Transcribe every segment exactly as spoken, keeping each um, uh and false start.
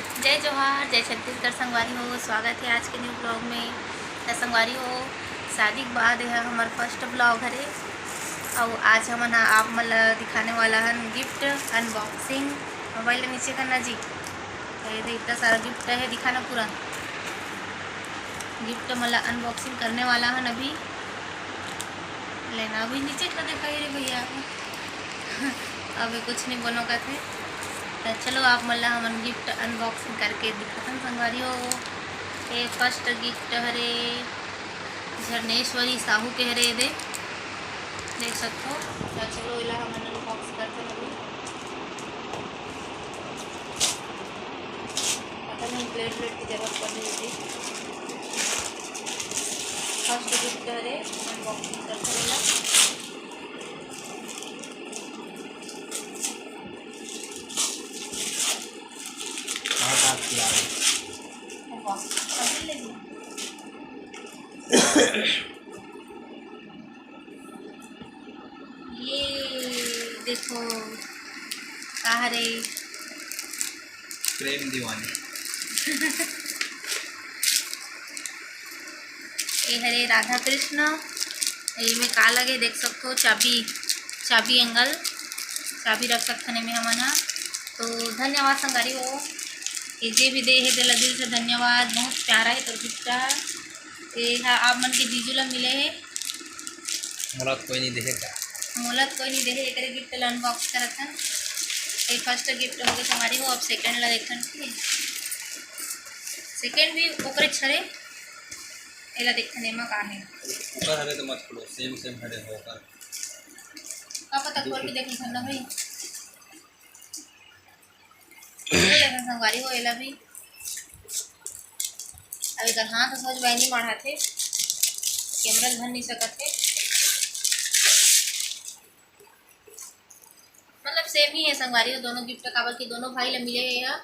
जय जोहार, जय छत्तीसगढ़ संगवारी हो, स्वागत हे आज के न्यू ब्लॉग में। त संगवारी हो, शादी के बाद यह हमर फर्स्ट ब्लॉग हरे। अउ आज हमन ह आप मन ल दिखाने वाला हन गिफ्ट अनबॉक्सिंग। मोबाइल ल नीचे करना जी। ये दे, इतना सारा गिफ्ट है, दिखाना पूरा। गिफ्ट मन ल अनबॉक्सिंग करने वाला हन अभी। लेना अभी नीचे कर दे, कहे रे भैया। अभी कुछ नहीं बोलो कहते। त चलो, आप मन ल हमन गिफ्ट अनबॉक्सिंग करके दिखाथन संगवारी हो। ये फर्स्ट गिफ्ट हरे झरनेश्वरी साहू के हरे, दे देख सकथो। त चलो, एला हमन अनबॉक्स करथन अभी। पता नहीं प्लेट व्लेट की जरूरत पड़ रही होगी। फर्स्ट गिफ्ट हरे, अनबॉक्सिंग करथन एला। वाह, अभी ले ली। ये देखो, का हरे? प्रेम दीवानी। ये हरे राधा कृष्ण। ये में का लगे देख सकथो, चाबी, चाबी एंगल, चाबी रख सकथन एमे हमन ह। तो धन्यवाद संगवारी हो, ये जे भी दे हे तेला दिल से धन्यवाद। बहुत प्यारा हे तोर गिफ्ट ह। ये ह आप मन के जीजू ला मिले हे। मोला तो कोई नहीं देहे का? मोला तो कोई नहीं देहे, एकरे गिफ्ट ला अनबॉक्स करत हन। ये फर्स्ट गिफ्ट हो गए संगवारी हो, अब सेकंड ला देखथन, ठीक है? सेकंड भी ओकरे छरे, एला देखथन एमा का है। ऊपर हरे तो मत खोलो, सेम सेम हरे हो ओकर। का पता खोल के देख लेथन ना भाई। खोल लेथन संगवारी हो एला भी। अब एकर हाथ ह सोच बाई नहीं माढ़ाथे, कैमरा धर नहीं सकत हे। मतलब सेम ही है संगवारी हो दोनों गिफ्ट, काबर कि दोनों भाई ला मिले हे एहा,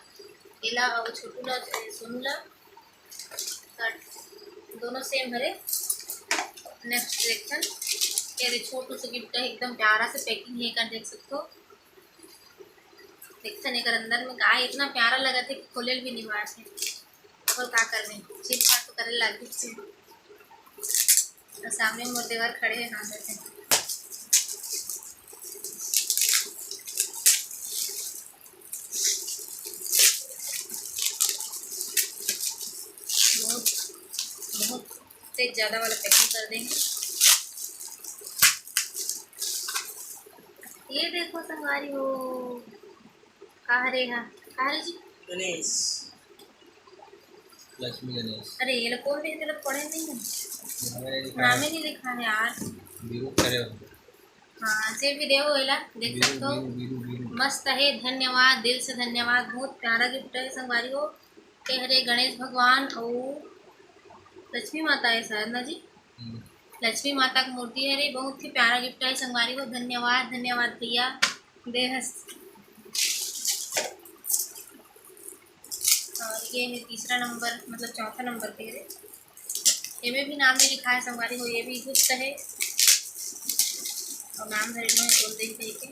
एला अउ छोटू ला, सोनू ला, दोनों सेम हरे। नेक्स्ट देखथन, ये दे छोटू से गिफ्ट है, एकदम प्यारा से पैकिंग है, एकर देख सकथो। देखथन एकर अंदर में का है, इतना प्यारा लगत है कि खोले ल भी नहीं मारथे। और का करबे, चिट पाट तो करे लागिस हे। और सामने मोर देवर खड़े हैं, हाथ रखे। बहुत, बहुत तेज ज्यादा वाला पैकिंग कर देंगे। ये देखो संगवारी हो, का हरे हा, का हरे जी? गणेश। लक्ष्मी गणेश। अरे, ये लोग कौन देखे, लोग पढ़े नहीं है। नाम ही नहीं लिखा है यार। बीरू करे हो। हाँ, जे भी देहो एला देख बीरू, सकते हो। बीरू, बीरू, बीरू। मस्त है, धन्यवाद, दिल से धन्यवाद। बहुत प्यारा गिफ्ट है संगवारी हो। ये हरे गणेश भगवान और लक्ष्मी माता है शायद ना जी। हम्म। लक्ष्मी माता की मूर्ति हरे, बहुत ही प्यारा गिफ्ट है संगवारी हो। धन्यवाद, धन्यवाद भैया। बेहस। और ये है तीसरा नंबर, मतलब चौथा नंबर पे हरे। एमे भी नाम नहीं लिखा है संगवारी हो, ये भी गुप्त है। और नाम धरे में खोल देंगे कहीं के।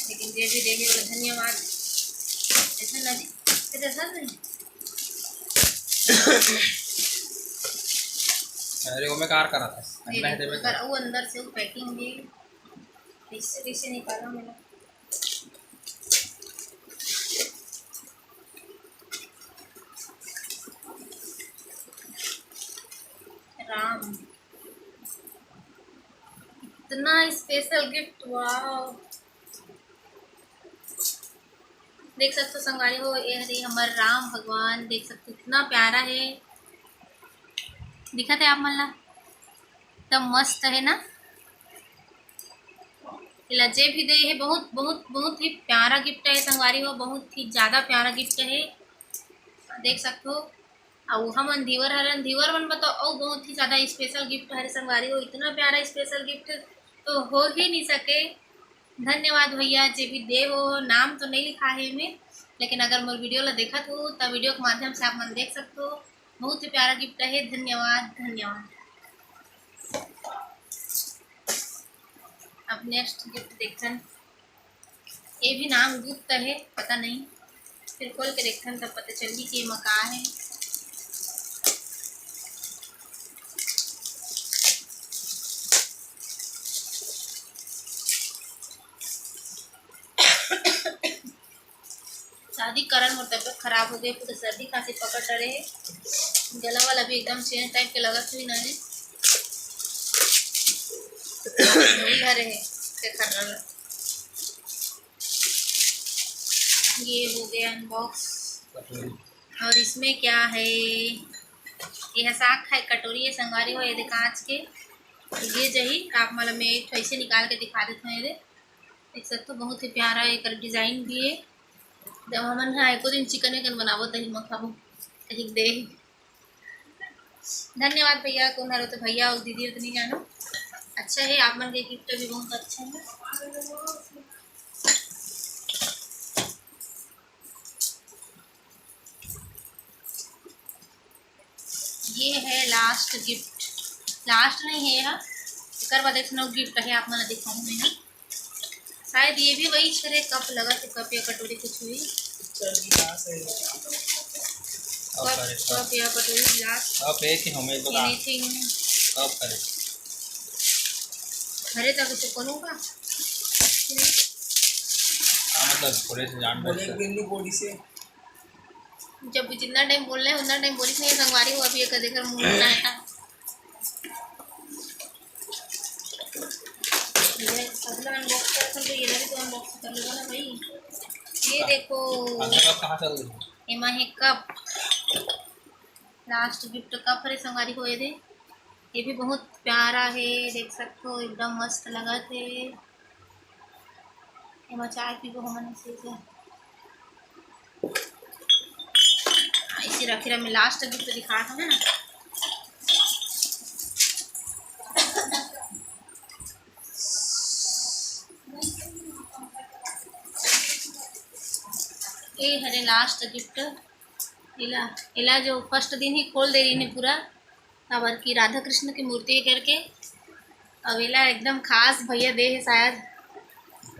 लेकिन जे भी देखे ओला धन्यवाद। ऐसा ना जी, ऐसा नहीं। अरे, वो मैं कार करा था। ये अंदर है, देखो, देखो। पर वो अंदर से वो पैकिंग भी कैसे, कैसे निकाला मैंने। राम, इतना स्पेशल गिफ्ट, वाओ। देख सकते हो संगवारी हो, ये हरे हमर राम भगवान, देख सकते हो कितना प्यारा है। दिखत है आप मन ला, एकदम मस्त है ना। एला जे भी दे है, बहुत, बहुत, बहुत ही प्यारा गिफ्ट है संगवारी हो, बहुत ही ज्यादा प्यारा गिफ्ट है। देख सकते हो, अउ हमन धीवर हरन, धीवर मन बर तो अउ बहुत ही ज्यादा स्पेशल गिफ्ट हरे संगवारी हो। इतना प्यारा स्पेशल गिफ्ट तो हो ही नहीं सके। धन्यवाद भैया, जे भी दे हो, नाम तो नहीं लिखा है एमे, लेकिन अगर मोर वीडियो ला देखत हो, त वीडियो के माध्यम से आप मन देख सकते हो। बहुत ही प्यारा गिफ्ट है, धन्यवाद, धन्यवाद। अब नेक्स्ट गिफ्ट देखथन। ये भी नाम गुप्त है, पता नहीं। फिर खोल के देखथन, तब पता चलही कि एमा का हे। शादी के कारण मोर तबीयत खराब हो गई, पूरा सर्दी खांसी पकड़ डरे हे। गला वाला भी एकदम चेंज टाइप के लगत हुई ना हे। वही हरे हे, ते खर्रा ला। ये हो गया अनबॉक्स। और इसमें क्या है? ये है साग खाए कटोरी है संगवारी हो, ये दे कांच के। ये जही आप मन ला मैं एक ठो ऐसे निकाल के दिखा देत हूँ। ये दे देख सकते हो, बहुत ही प्यारा एकर डिजाइन भी है। जब हमन हा एको दिन चिकन विकन बनाबो तही म खाबो, कही दे। धन्यवाद भैया, कौन हरो तो भैया और दीदी हो तो नहीं जानो। अच्छा है, आप मन के गिफ्ट भी बहुत अच्छा है। ये है लास्ट गिफ्ट, लास्ट नहीं है यह, एकर बाद एक ठो गिफ्ट है, आप मन ला दिखाऊँ मैं। शायद ये भी वही हरे, कप लगा तो कप या कटोरी कुछ हुई। कप, कप या कटोरी, गिलास, कप है कि हमें तो एनीथिंग। कप हरे। अरे, तो कुछ करूँगा। हाँ, मतलब थोड़े से जान बोले बूझ के। बिंदु बोली से। जब जितना टाइम बोलना है उतना टाइम बोली नहीं, संगवारी हो, अभी एक देख मुंह ना है। ये अगला अनबॉक्स कर, तो ये भी तो अनबॉक्स कर लेगा ना भाई। ये देखो, अगला कहाँ चल रही है? एमा है कप, लास्ट गिफ्ट कप हरे संगवारी हो। ये दे, ये भी बहुत प्यारा है, देख सकते हो एकदम मस्त लगत है। एमा चाय पीबो हमन से। ऐसे रखे रहे, मैं लास्ट गिफ्ट दिखा था ना। ये हरे लास्ट गिफ्ट। एला, एला जो फर्स्ट दिन ही खोल दे रही ने पूरा, काबर कि राधा कृष्ण की मूर्ति है करके। अब एला एकदम खास भैया दे है शायद,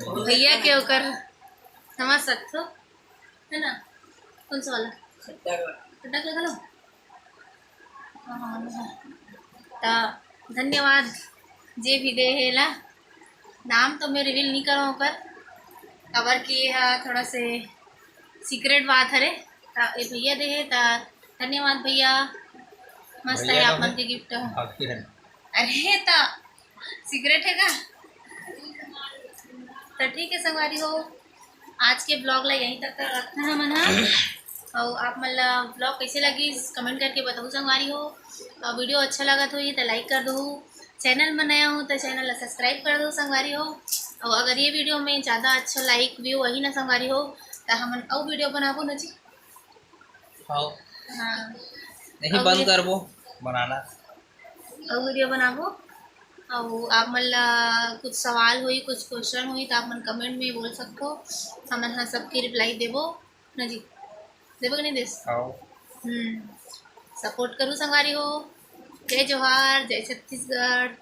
भैया के ओकर समझ सकथो, है ना? कौन सा वाला? खट्टा वाला। खट्टा के घलो? हाँ, हाँ, हाँ। त धन्यवाद जे भी दे हे ला। नाम तो मैं रिवील नहीं करूँ ओकर, काबर कि ये हा थोड़ा से सीक्रेट बात हरे। त ये भैया दे हे, त धन्यवाद भैया। मस्त है भैया आप मन के गिफ्ट। अरे त सीक्रेट है का? तो ठीक है संगवारी हो, आज के ब्लॉग ला यहीं तक रखना है मन हा। और आप मन ला ब्लॉग कैसे लगी, कमेंट करके बताओ संगवारी हो। और वीडियो अच्छा लगत होही तो लाइक कर दो, चैनल में नया हो तो चैनल ला सब्सक्राइब कर दो संगवारी हो। और अगर ये वीडियो में ज़्यादा अच्छा लाइक व्यू वही ना संगवारी हो, तो हमन अउ वीडियो बनाबो ना जी। हाँ। हाँ। नहीं, और बंद ये करबो बनाना। अउ वीडियो बनाबो। अउ आप मन ला कुछ सवाल होई, कुछ क्वेश्चन होई, तो आप मन कमेंट में बोल सकथो, हमन ह सबके रिप्लाई देबो ना जी। देबो कि नहीं देस? हाँ। हम्म, सपोर्ट करू संगवारी हो। जय जोहार, जय छत्तीसगढ़।